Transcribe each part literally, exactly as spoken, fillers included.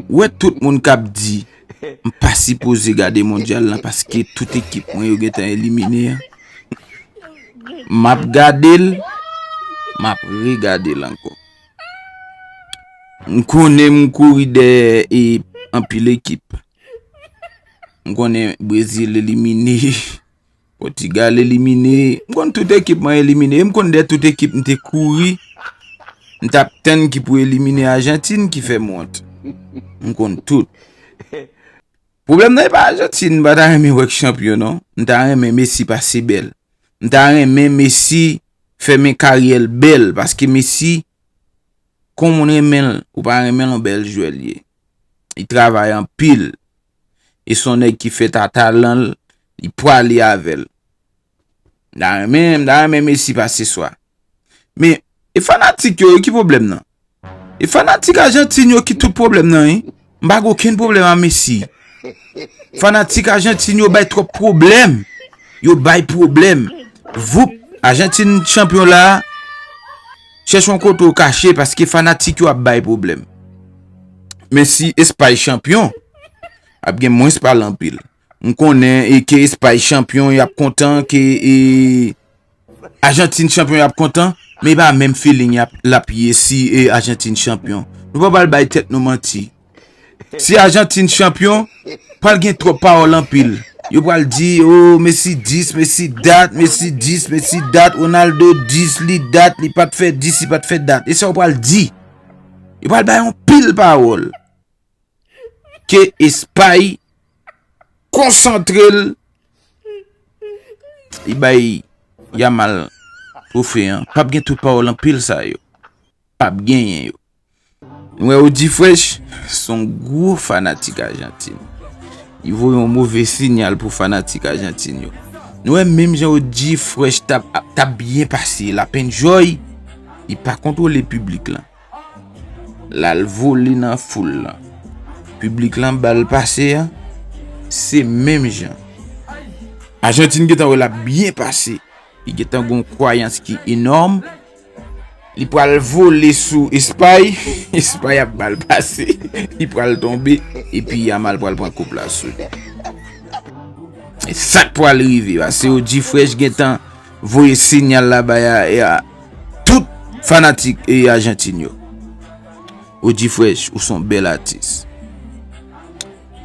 Ou wè tout moun k ap di, "M pa sipoze gade mondyal lan paske tout ekip mwen yo gentan elimine an." M ap gade l, m ap regade l ankò. M konnen m kouri dèyè e anpil ekip. M konnen Brezil elimine, Pòtigal elimine. M konn tout ekip mwen elimine. E m konn dèyè tout ekip m te kouri. M t ap tann ki pou elimine Ajantin ki fè m wont. M konn tout. Pwoblèm nan e pa Ajantin, m pa ta renmen wè k chanpyon non. M ta renmen Messi pase bèl. M ta renmen Messi fèmen karyè l bèl, paske Messi, kon moun renmen l, ou pa renmen l, yon bèl jwè l ye. Li travay anpil. E se yon nèg ki fèt a talan l, li pwale avè l. M ta renmen, m ta renmen Messi pase swa. Men, e fanatik yo, ki pwoblèm nan? E fanatik Ajantin yo ki tout pwoblèm nan, wi. M pa gen okenn pwoblèm a Messi. Fanatik Ajantin yo bay twòp pwoblèm. Yo bay pwoblèm. Voup, Ajantin chanpyon la. Chèche yon kote w kache paske fanatik yo ap bay pwoblèm. Men si Espay chanpyon, ap gen mwens pale anpil. M konnen e ke Espay chanpyon, y ap kontan, ke e, Ajantin chanpyon, y ap kontan, men e pa menm feeling y ap, l ap ye si e, Ajantin chanpyon. Nou pa pral bay tèt nou manti. Si Ajantin chanpyon, pral gen twòp pawòl anpil. Yo pral di, "Oh, Messi dis, Messi dat, Messi dis, Messi dat, Ronaldo dis, li dat, li pa t fè dis, li pa t fè dat." E sa yo pral di. Yo pral bay yon pil pawòl. Ke Espay konsantre l, li bay Yamal twofe an. P ap gen tout pawòl anpil sa yo. P ap genyen yo. Nou wè Odi Fresh, se yon gwo fanatik Ajantin. Li voye yon move sinyal pou fanatik Ajantin yo. Nou wè menm jan Odi Fresh t ap, t ap byen pase, l ap enjoy, li pa kontwole piblik lan. L al vole nan foul lan. Piblik lan ba l pase a, se menm jan. Ajantin gentan wè l ap byen pase. Li gentan gon kwayans ki enòm. Li pral vole sou Espay. Espay ap ba l pase. Li pral tonbe. Epi Yamal pral pran koup la sou li. E sa k pral rive, paske Odi Fresh gentan voye sinyal la bay a, e a tout fanatik e Ajantin yo. Odi Fresh, ou se yon bèl atis.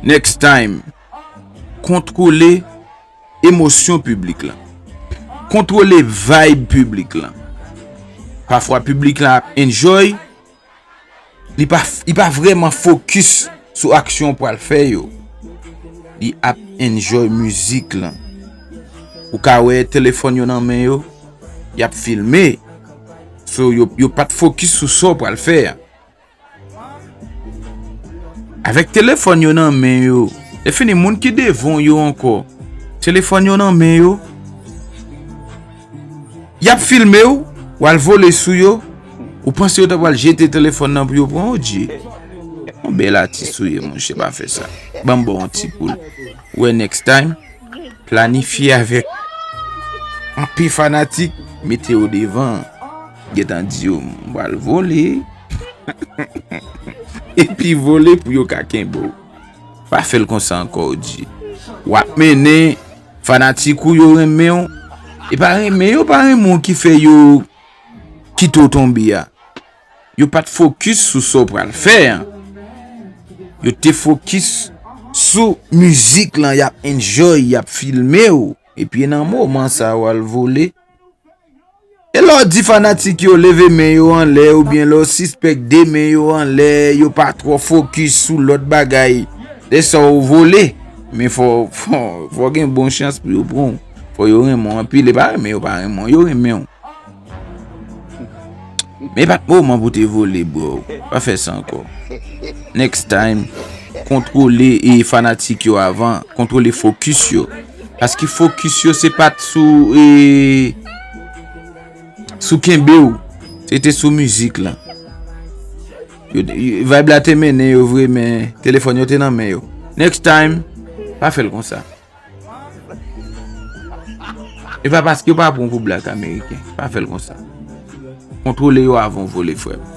Next time, kontwole emosyon piblik lan. Kontwole vibe piblik lan. Pafwa piblik lan ap enjoy, li pa, li pa vrèman fokis sou aksyon w pral fè yo. Li ap enjoy mizik lan. Ou ka wè telefòn yo nan men yo, y ap filme. So, yo, yo pa t fokis sou sa w pral fè a. Avèk telefòn yo nan men yo, lè fini moun ki devan w yo ankò, telefòn yo nan men yo, y ap filme w, w al vole sou yo, ou panse yo ta pral jete telefòn nan pou yo pran w, Dye. Yon bèl atis ou ye, monchè, pa fè sa. Ban m ba w yon ti poul. Wè next time, planifye avèk anpil fanatik, mete yo devan. Gentan di yo, "M pral vole." Epi vole pou yo ka kenbe w. Pa fè l konsa ankò, Odi. W ap mennen fanatik ou yo renmen w. E pa renmen yo, pa renmen w ki fè yo kite w tonbe a. Yo pa t fokis sou sa w pral fè a. Yo te fokis sou mizik lan, y ap enjoy, y ap filme w. Epi nan moman sa a, w al vole. E lè w di fanatik yo leve men yo anlè, oubyen lè w sispèk de men yo anlè, yo pa twò fokis sou lòt bagay, lè sa w vole. Men fò, fò, fò gen bon chans pou yo pran w. Fò yo renmen w anpil. E pa renmen yo pa renmen w, yo renmen w. Men e pa t moman pou te vole, bro. Pa fè sa ankò. Next time, kontwole e fanatik yo avan. Kontwole fokis yo. Paske fokis yo se pa t sou e, sou kenbe w. Se te sou mizik lan. Yo, yo, vibe la te mennen yo vre, men telefòn yo te nan men yo. Next time, pa fè l konsa. E pa paske yo pa pran w pou blak ameriken. Pa fè l konsa. Kontwole yo avan w vole, frè m.